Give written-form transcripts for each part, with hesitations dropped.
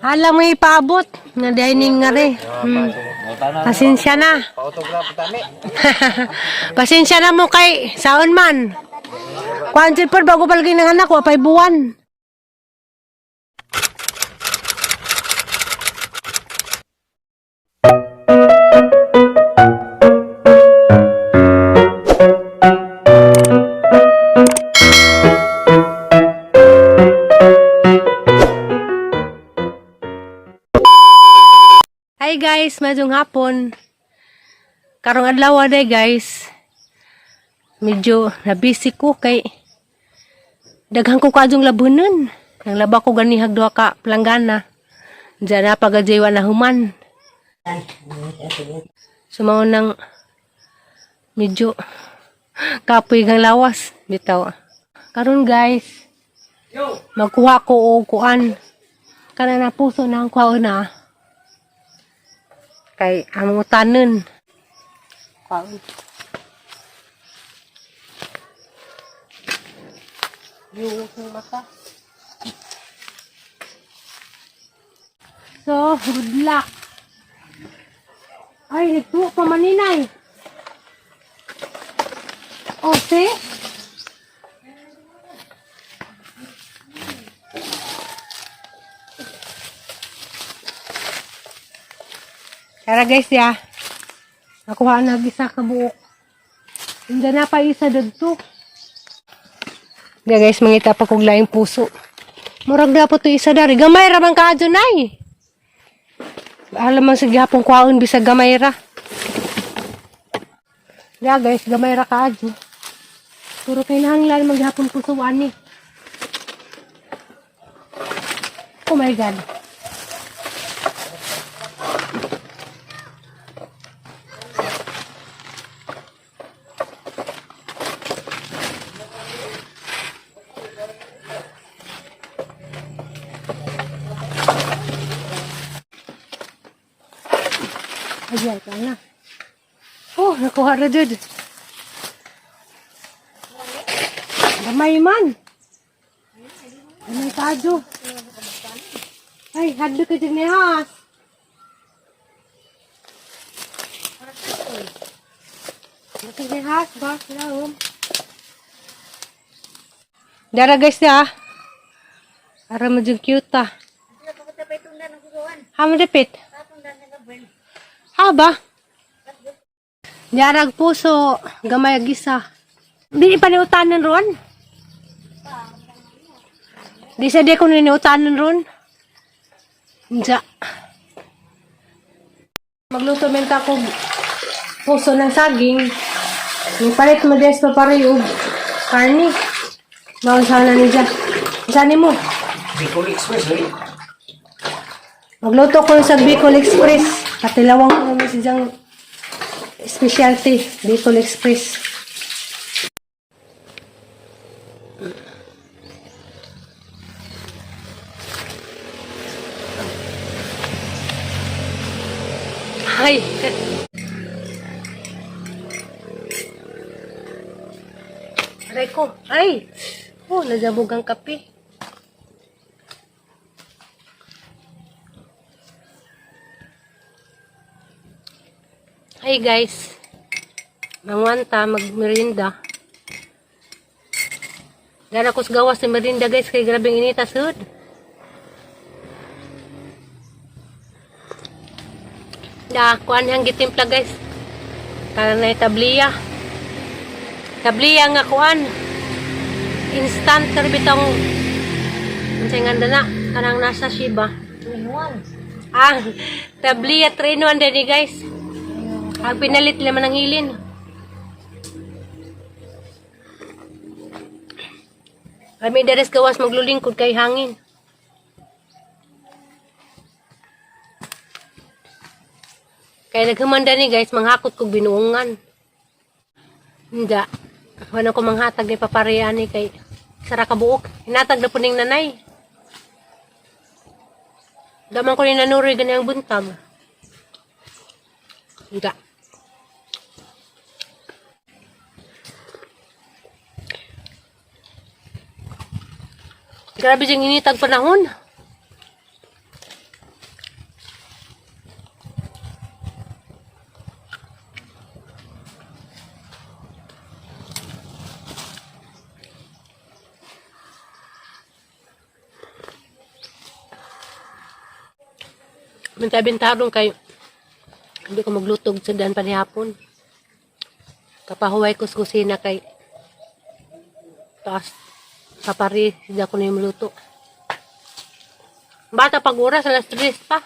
Alam mo ipaabot nga dining nga re. Pasensya na. Autograph tami. Pasensya na mo kay saon man. Kuan jud pod bago palagi ng anak wa pay buwan. Hi guys, maayong hapon. Karong adlaw day guys. Medyo nabisi ko kay daghan ko kaadtong labunon. Nang laba ko ganihag duha ka planggana. Diyan na pagadyewa na human. Sumaw nang medyo kapoy kang lawas bitaw. Karon guys, magkuha ko og kuan. Kana na puso na ang kuha na. Kay among utanon. Kuhaon. Yung mata. So, good luck. Ay, nagtuwa pa maninay. Oh, see? Tara guys ya. Nakuha na isa ka buok. Hindi na pa isa dagto. Di guys, mangita pa kog laing puso. Murag na po to isa dari. Gamay ra man kaadyo nay. Alam man sa gihapon kwaon bisag gamay ra. Ya guys, gamay ra kaadyo. Pero kinahanglan maghapon puso ani. Oh my God. Ayan ka na. Oh, nakuha na dyan. Gamay man. Gamay kadyo. Ay, hadlo ka dyan ni Has. Hadlo ni Has ba? Sila, Dara guys ya. Ara mo dyan cute ah. Ha, madapit. Ha ba? Yarag puso, gamay ag isa. Di pa niutanan ron? Di sa di ko niutanan ron. Diya. Magluto men ta ko puso ng saging. Yung palit mo des pa pare og karni. Mao sana ni dya. Saan mo? Bicol Express eh. Magluto ko sa Bicol Express. Patilawang ko naman si Jang specialty, Bicol Express. Ay! Aray ko! Ay! Oh, nadabog ang kape. Hi guys. Mangwanta magmerinda. Dara ko sa gawas sa merinda guys kay grabeng inita sud. Da kuan hang gitimpla guys. Para na tabliya. Tabliya nga kuan. Instant kar bitong unsay nganda na kanang nasa Shiba. Ah, tabliya 3 in 1 din guys. Ang pinalit naman ang hilin. Kami dares gawas maglulingkod kay hangin. Kaya naghumanda ni guys, manghakot kog binuongan. Hindi. Wala ko manghatag ni papareha ni kay sara ka buok. Hinatag na po ning nanay. Daman ko ni nanuroy gani ang buntag. Hindi. Grabe siyang initag panahon. Benta-benta kay hindi ko maglutog sa daan panihapon. Kapahuway ko sa kusina kay taas papari, hindi ako na yung maluto. Bata pag oras, 3:00 pa.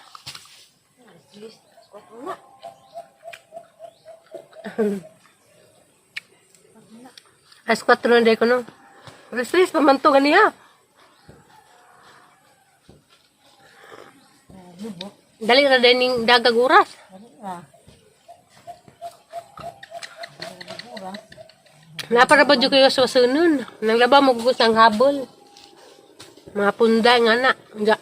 4:00 na ko no. 3:00 pa man to ganiha. Dali ra din ning dagag oras. Napara ba dyan kayo sa wasunon? Naglaba mo gugus ang habol. Mga punda nga na. Nga.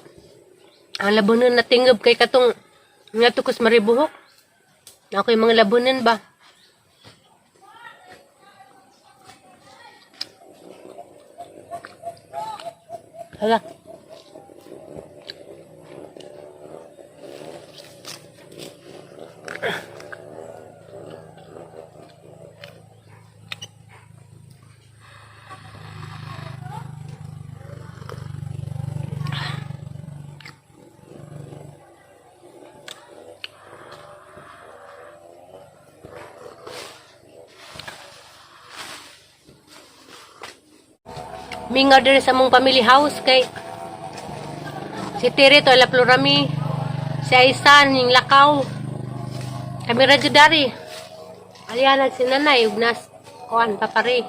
Ang labunon na tingob kay katong nga tukos maribuhok. Ako yung mga labunan ba? Hala. Mingaw diri sa mong family house kay si Tere to ala Plurami, si Aisan ning lakaw. Kami ra jud dari. Alihanag si nanay ug nas kuan papare.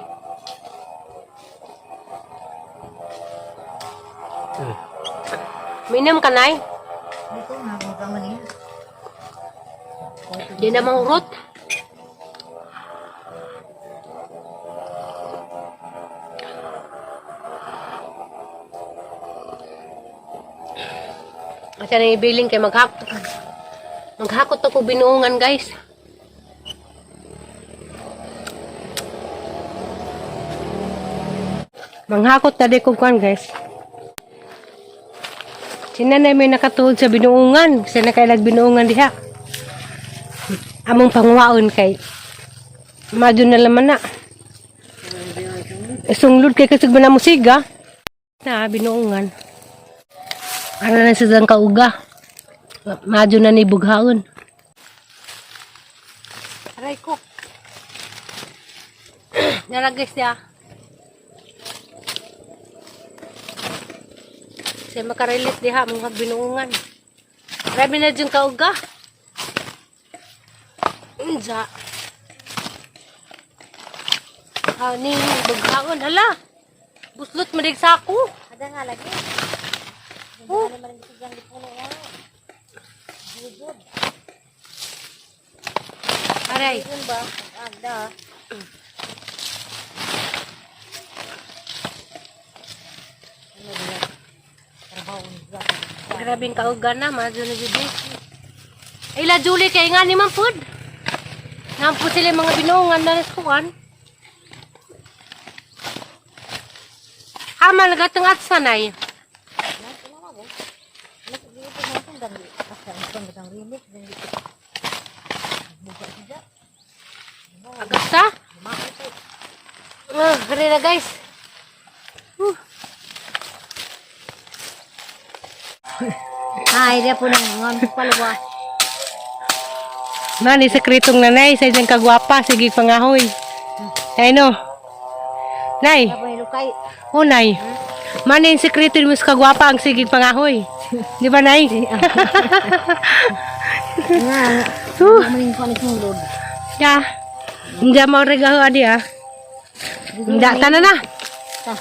Minom ka nay? Dito na ako ka man niya. Di na mahurot. Asa na ibilin kay maghakot. Maghakot ako binuongan, guys. Manghakot na di ko kuan, guys. Si nanay may nakatuod sa binuongan. Kasi nakailag binuongan diha. Among pangwaon kay madyo na laman na. Sunglod kay kasig ba na musiga? Na binuongan. Ara na sa kauga. Madyo na ni bughaon. Aray ko. Nalagay siya. Siya makarelate diha mga binuongan. Grabe na dyan kauga. Unja. Ani bughaon hala. Buslot madig sako. Ada nga lagi. Oh. Ano man ang siyang gipuno nga. Jujud. Aray. Yun ba? Agda. Ano ba? Trabaho niya. Grabing kauga na, madyo na jud eh. Ay la Julie kay nga ni man pud. Nampo sila yung mga binuongan na kuan. Ama nagatang at sanay. Agasta? Ah, hari na guys. Ay, dia po nang ngon palwa. Mani sekretong nanay sa isang kagwapa sige pangahoy. Ay no. Nay, Apa lukay? oh nay. Mani ang sekreto mo sa kagwapa ang sige pangahoy. Di ba nay? Nga. Huh. Maning ko ni sunglod. Ya. Hindi mo regaho adi ah. Hindi, tana na. Ta.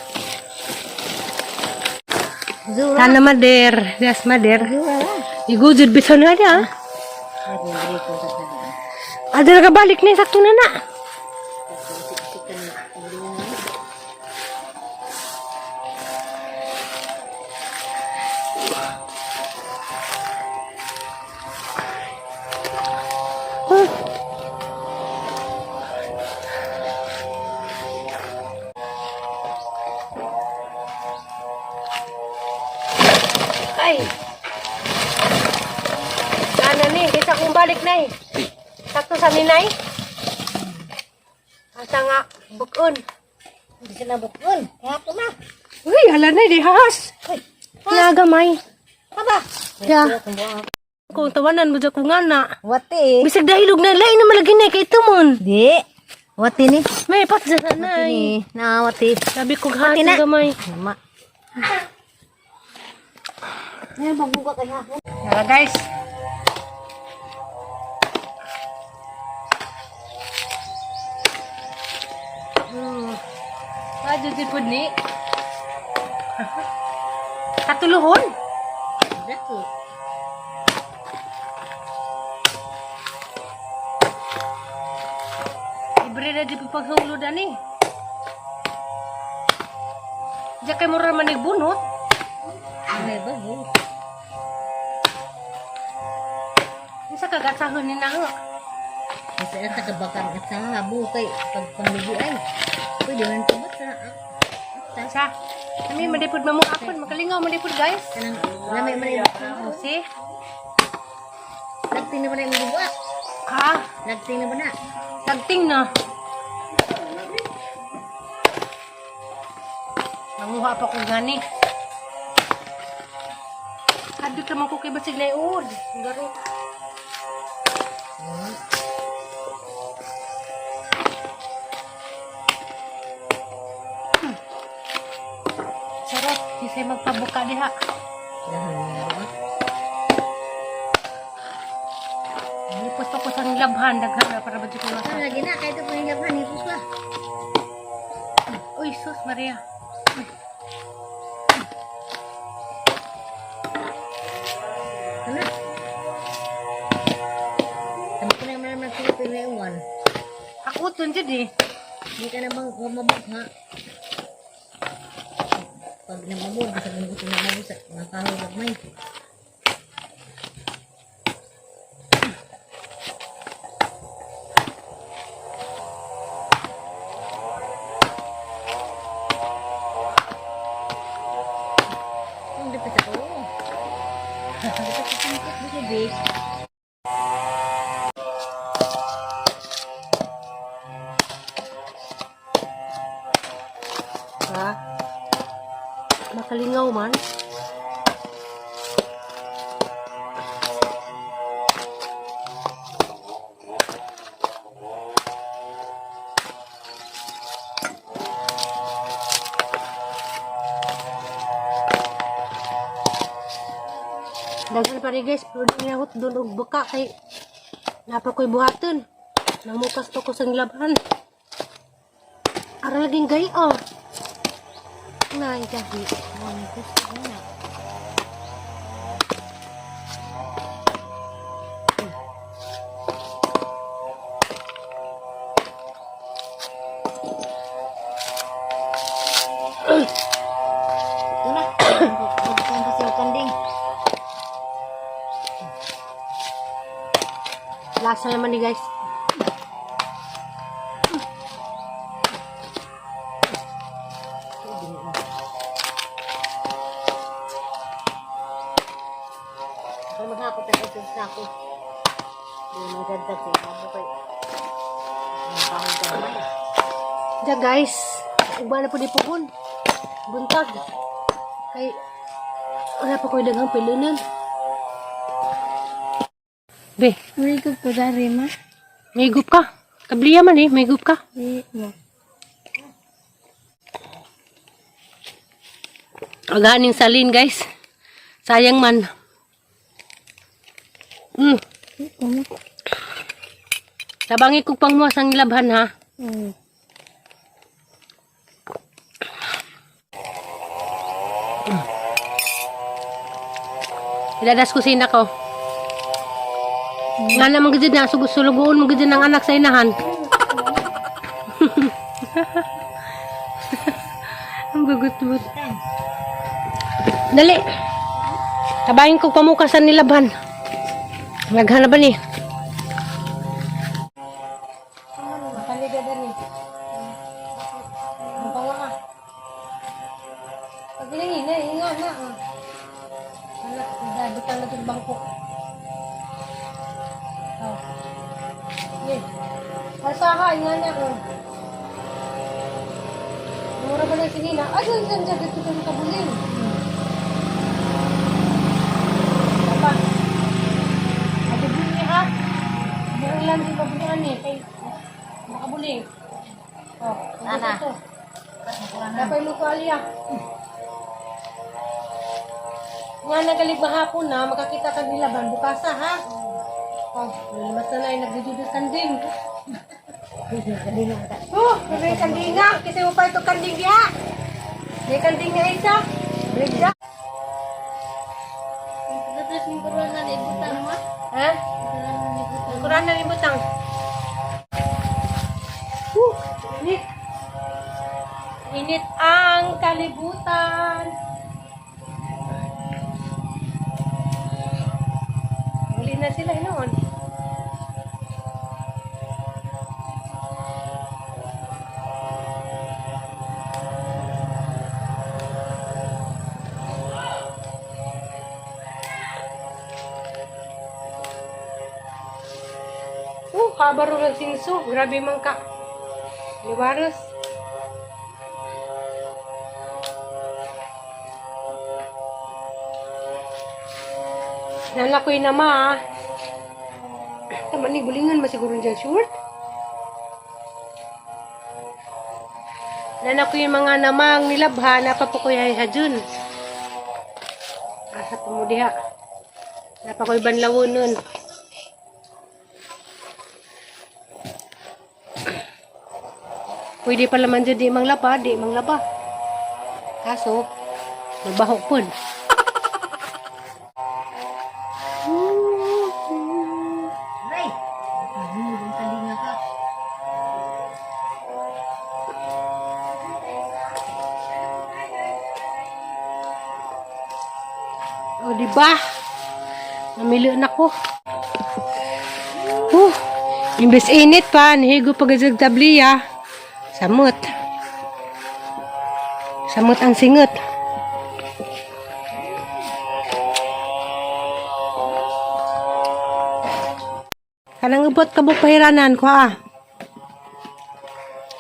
Zura. Tana mader. Yes, mader. Zura. Igujud bitaw na adi ah. Ada nakabalik na, sakto na na. Ay. Sana ni, kaysa kung balik na eh. Sakto sa ninay. Asa nga, bukon. Hindi ka na bukon. Kaya ko na. Uy, hala na, di has. Uy, Nagamay. aba. Ya. Kung tawanan mo dyan ko nga na. Wati. Bisag dahilog na lain na malagi na kay tumon. Di. Wati ni. May pat dyan na nay. Ni. Na wati. Sabi ko hati na. gamay. Nama. Ay, maguga kay hapon. Tara guys. Ah, dyan po ni. Katuluhon. Dako. Libre na di po paghulod ani. Diyan kay mura man bunot. Ay, bago. Isa kagasahon ni na. Kasi ata kabakar at sa habo kay pag pamigi ay. Pwede man tumat sa Sa. Kami manipod mamuhapon, makalingaw manipod guys. kanang lamay man yung Oh, see? Nagting na ba na yung gubuak? Ha? Nagting na ba na? Tagting na. Nanguha pa ko gani. Adto man ko kay basig na iud. Garo. Charot, di siya magpabuka diha. Lipos pa ko sa nilabhan, daghan na para ba di ko Ano lagi na? Kahit ito yung laban, hipos ba? Uy, sus, Maria. Ano? Sabi ko na naman naman sila na iwan. Ako tun dyan eh. Hindi ka namang mamabog ha. Pag namabog, sa mga gusto namabog sa mga kahoy gamay. Ang dapat ako. Dapat sa singkot, bukod. Ha? Makalingaw man. Daghan pa rin guys, pero di nga doon og buka kay napa ko'y buhaton. Namukas pa ko sa nilabhan. Ara laging gay oh. Nay, gabi. Ang gusto ko na. Ito na. Magkang kasi yung kanding. Lasa naman ni guys. Pero maghapot ako sa sako. Hindi magdagdag sa ibabo kay. Ang pahod naman. Diya guys, uba na po di pugon. Buntag. Kay wala pa ko'y daghang pilunan. Be, May ko dari ma. may gup ka. Kabliya man eh, may gup ka. Di mo. Aganing salin guys. Sayang man. Tabangi ko pang muwas ang nilabhan ha. Iladas kusina ko. Nga naman gid na sulugoon mo gid ng anak sa inahan. Ang gugut-gut. Dali. Tabahin ko pamukasan nilabhan. Naghanap ba ni? Makaliga ni. Ang pawa ka. Pag hinahina, hinga na. Ah. Anak, nagabitang na itong bangko. Oh. Sige. Asaha, hinga na. Oh. Mura ba na sinila? Ay, dyan, dyan, dyan. Dito ka makabulin. Papa. Talia. Nga nagalig mahapon na, makakita ka nila ban bukasa ha. Oh, mas na na nagdududod kanding. Oh, may kanding nga. Kasi mo pa ito kanding diha. May kanding nga isa. Brigda. Tapos yung corona na ibutan mo. Ha? Kuran na ibutang. Woo, init. Init ang kalibutan. Huli na sila noon. Kabaro ng sinso. Grabe man ka. Liwaros. Nala ko'y nama ah. Tama ni gulingan ba siguro dyan short? Nala ko yung mga namang nilabha na papakuyahay hajun. Asa po mo diha. Napakoy banlawon nun. Pwede pala man dyan di manglaba, di manglaba. Kaso, mabaho po. Aray! Ang kalinga ka. O, di ba? Namili na ko. Imbes init pa, nihigo pa gazag tabliya. Samot. Samot ang singot. Kanang ubot ka pahiranan ko ah.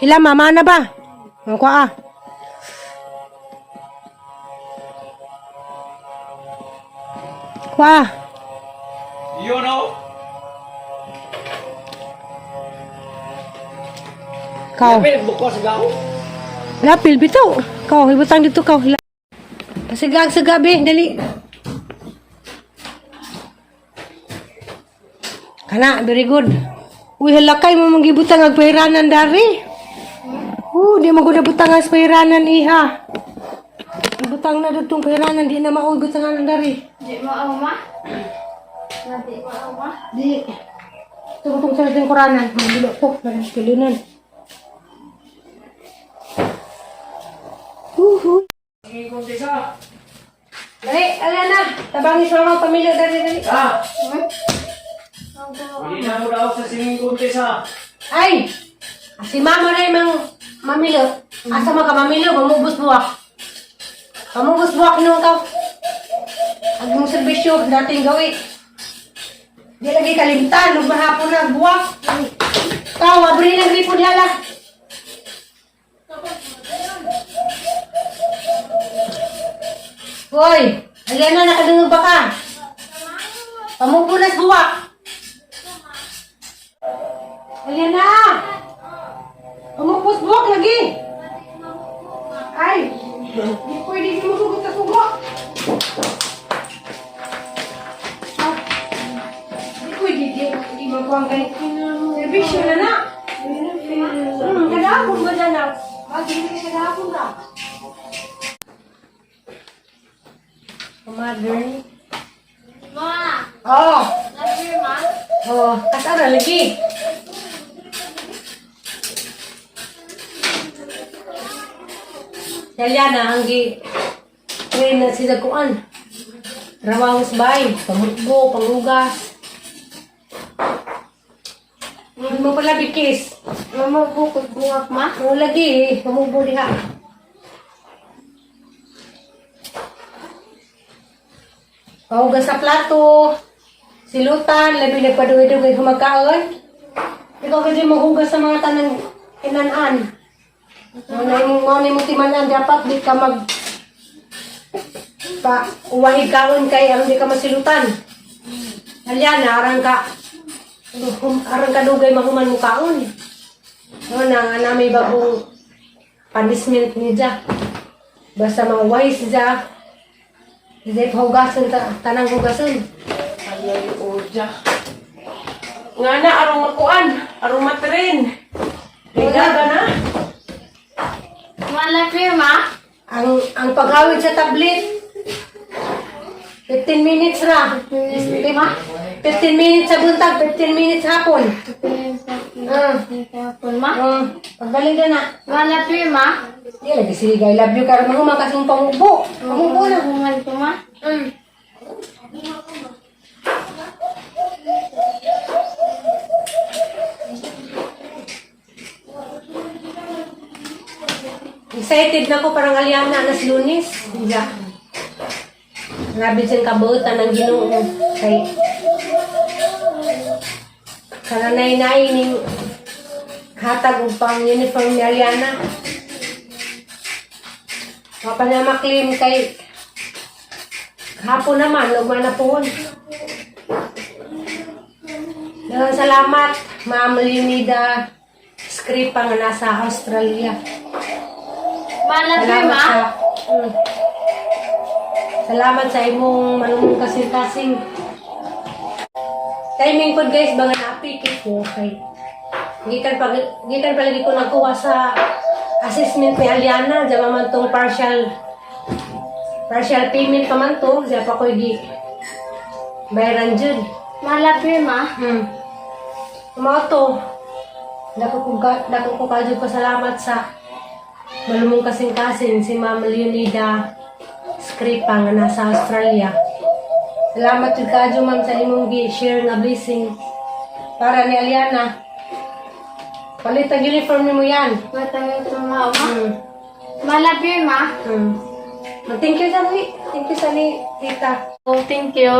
Ila mama na ba? Ko ah. Ko ah. You know? Kau. Lapil, buko sa gaw. Lapil bitaw. Kau ibutang dito kau. Pasigag sa gabi, dali. Kana, very good. Uy, halakay mo mong gibutang ang pahiranan dari. Di mo gud butang ang pahiranan iha. Butang na ditong pahiranan di na maoy butangan dari. Di mo ako ma? Di mo ako ma? Di. Tungtong sa natin kuranan. Magulo ko. Magulo Uhuy. Sige, konti sa. Dali, alin na. Tabangin sa mga pamilya. Dali, dali. Ah! Hindi na mo daw sa singing konti sa. Ay! Si mama na yung mang mamilo. Asa man ka mamilo, mamubos buwak. Mamubos buwak nung ka. Ang mong serbisyo, dating gawi. Di lagi kalimtan, nung mahapon na buwak. Ikaw, abri ng gripo niya lang. Hoy, ayan na, nakadungog ba ka? Pamupunas buwak. Ayan na! Umupos buwak lagi! Ay! Di pwede sumusugot sa sugo! Ah, di pwede, di makuha ang ganit. Servisyo na na! Kadahapon ba dyan na? Ah, dili ka kadahapon ka. Mother. Ma! Oh! Love you, ma. Oh, kasara lagi. Yaliana ang gi train na sila kuan. Trabaho sa bahay, pamutbo, pangugas. Hindi mo pala bikis. Mama, bukod buwak ma? Oo lagi eh, pamugbo diha. Pahugas sa plato, silutan, labi nagpaduwi-duwi humagkaon. Ikaw kasi maghugas sa mga tanang inanan. Mao na imong timanan, dapat di ka mag pa uwahig kaon kay ang di ka masilutan. Alyan, arang ka arang ka dugay mahuman mo kaon. Mao na nga na may bagong punishment niya. Basta ma-wise siya. Hindi pa hugasan, tanang hugasan. Ayay, oja. Nga na, arong makuan. Arong matrin. Higa na. Wala firma. Ang paghawid sa tablet, 15 minutes ra. 15 minutes sa buntag, 15 minutes hapon. Ah. Ma? Paggaling ka na. Wala firma. Di lagi sige, I love you karon mga kasing pangubo. Pangubo na. Human ko ma. Excited na ko parang Aliana alas Lunes. Yeah. Grabe siyang kabuutan ng Ginoo kay kananay-nay ning hatag og pang uniform ni Aliana. Wa pa na maklaim kay hapon naman, ugma na pohon. Daghang salamat, Ma'am Leonida Scripa nga nasa Australia. Wala Salamat firma. sa Salamat sa imong manumong kasing-kasing. Timing po guys, banga naapiki ko kay gikan pa lagi ko nagkuha sa assessment ni Aliana, diyan man tong partial partial payment pa man to, diyan pa ko gi bayaran jud. Wala firma. Mao to. Dako ko kadyo pasalamat sa malumong kasing-kasing si Ma'am Leonida Scripa nga nasa Australia. Salamat jud kadyo ma'am sa imong gi-share nga blessing para ni Aliana. Palit ang uniform nimo yan. Matangin ko ma. Wala firma. Thank you sa ni, thank you sa ni tita. Oh, thank you.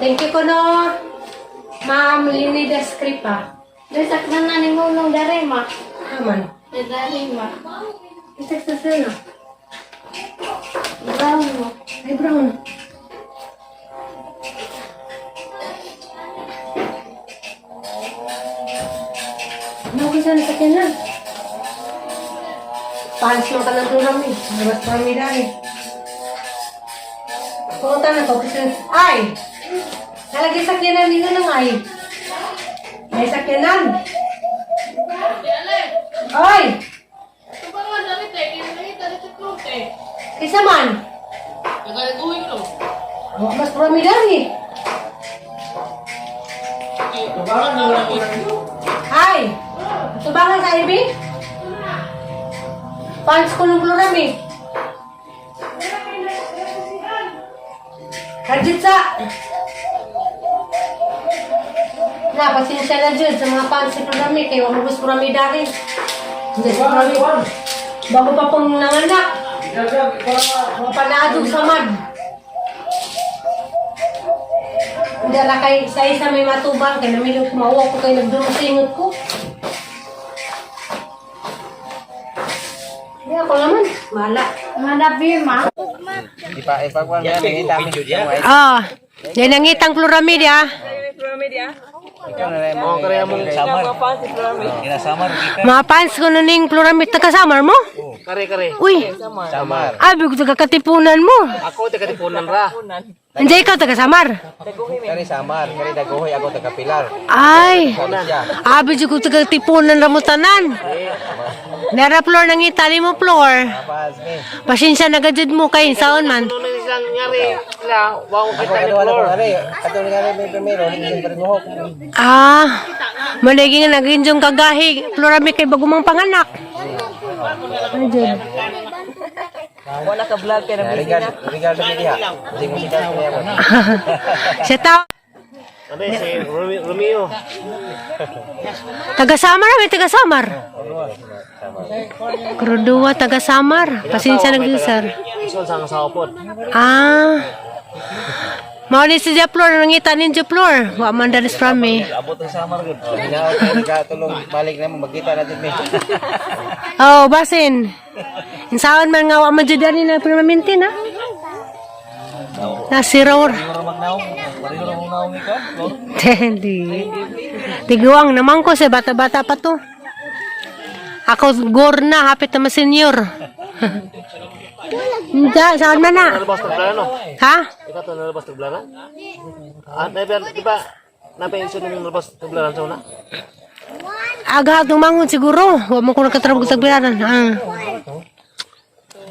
Thank you ko no. Ma'am Leonida Scripa. Desak na na ni Nunong dere ma. Aman. Dere ma. Isak sa sino? Brown mo. Ay, brown. Ano ko sana sa kanya? Palis mo ka ng durami. Labas pa kami dahil. Pumunta na ko kasi... Ay! Nalagay sa kyanan ninyo nang ay. Ay, sa kyanan. Ay! Kaysa man. Oh, mas marami dali. Ay! Tubangan sa Ivy? Pants ko nung plurami. Kadjut sa! Na, pasensya na dyan sa mga pants si plurami. Kaya wag mo plurami dari. Hindi si plurami. Bago pa pong nanganak. Mga panaadog sa mad. Hindi na kay sa isa may matubang kay namili ko mauwa ko kay nagdumusingot ko. Hindi ako naman. Mala. Wala firma. Ipa ipa kuan na nangita mi. Ah, yan ang itang chloramid ah. Ikaw na lang mo. Kaya mo samar. Gina samar kita. Mga fans ko nun yung chloramid taga-samar mo? Kare, kare. Uy, Samar. abi ko taga-katipunan mo. Ako, taga Tipunan ra. Hindi ikaw taga-samar. Kare samar, kare dagohoy ako taga Pilar. Ay, Siya. abi ko taga-tipunan ramutanan. Nara floor nang itali mo floor. Pas mi. Pasensya na gajud mo kay saon man. Ano na silang nangyari? Sila, wow, Ako kita ni ato Flor. ko kare. Ato ni kare may primero ni isang parimuhok. Ah, malagi nga naging kagahi. Florami kay bago mang panganak. Ano dyan? Wala ka vlog kay na Regard regard mi diha. Hindi mo siya kaya mo. Siya tao. Ano si Romeo. Taga-Samar kami, taga-Samar. Krodua, taga-Samar. Pasensya na gyud, sir. Ison sa asawa po. Ah. Mao ni si Japlor, nangita ni Japlor. Wa man dalis from me. Abot ang samar gud. Hinaot ko ka tulong balik na mo magkita natin mi. Oh, basin. Insaon man nga wa man jud ani na permanente na. Nasiror. Hindi. Tiguang naman ko sa bata-bata pa to. Ako gore na, hapit na senior. Unsa saan man na? Nalabas taglaran no? Ha? Ikaw to nalabas taglaran? Ah, di ba napensyon yung nalabas taglaran sa una? Aga tumangon siguro. Wa mo ko nakatrabog sa tagbilaran. Ah.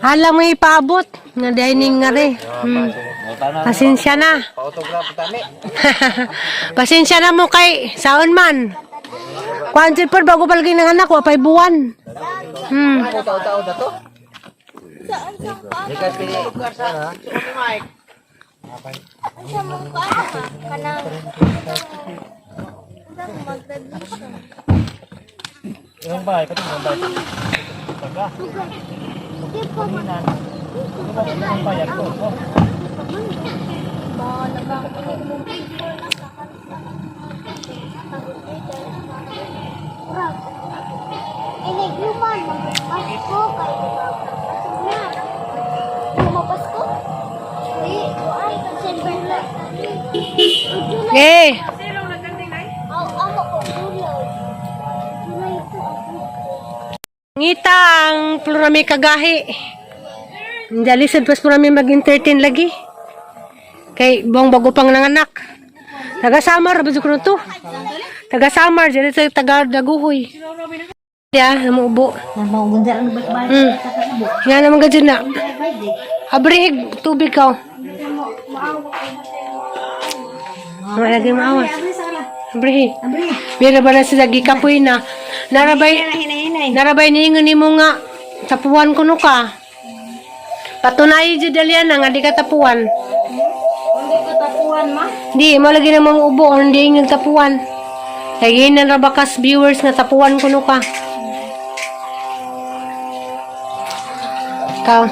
Hala mo ipaabot nga dining nga re. Pasensya na. Pa-autograph tani. Pasensya na mo kay saon man. Kuan jud pod bago palagi ng anak wa pay buwan. Tao-tao na to. Ikat pili. Unsa mo kuan ma? Kanang magdadlisyon. Yung bahay, pati yung bahay. Taga. Di pa man. Bayad ko. Ba nagang mo picture na sa kanila. Murag. Inig human magpasko kay Asog na. Lumapasko? Di, kuan December na. July. Eh, Aw, amo ko July. July to ako. ngita ang plurami kagahi. Hindi lisod pas plurami mag-entertain lagi. Kay buong bago pang nanganak. Taga Samar ba jud kuno to? Taga Samar dili sa taga Daguhoy. Ya, namuubo. Nga naman ka dyan na. Abrihig, tubig ka. Wala lagi maawas. Abrihig. Mira ba na sila gikapoy na. Narabay, narabay niingon nimo nga tapuan kuno ka. Patunay jud dalian na nga di ka tapuan. Hindi ko tapuan ma. Di, mo lagi na mga ubo, hindi yung tapuan. Lagi na rabakas viewers nga tapuan kuno ka. Ikaw.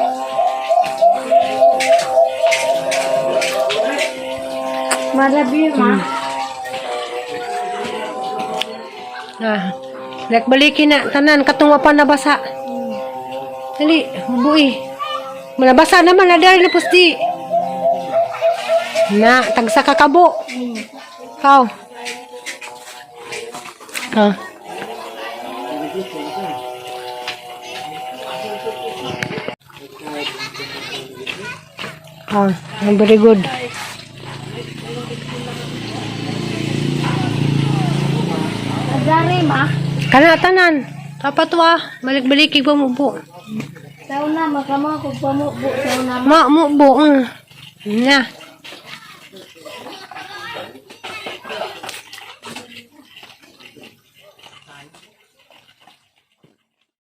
Malabi ma. Ah. Like balikin na tanan katong wa pa nabasa. Dali, buhi. Manabasa naman na dali na pusti. Na, tagsa ka kabo. Ikaw. Ah. Ah, very good. Adari ma. Kana tanan. Kapatwa, balik-balik pa mo po. Sao na makama ko pa mo bu sao na. Ma mo bo. Na.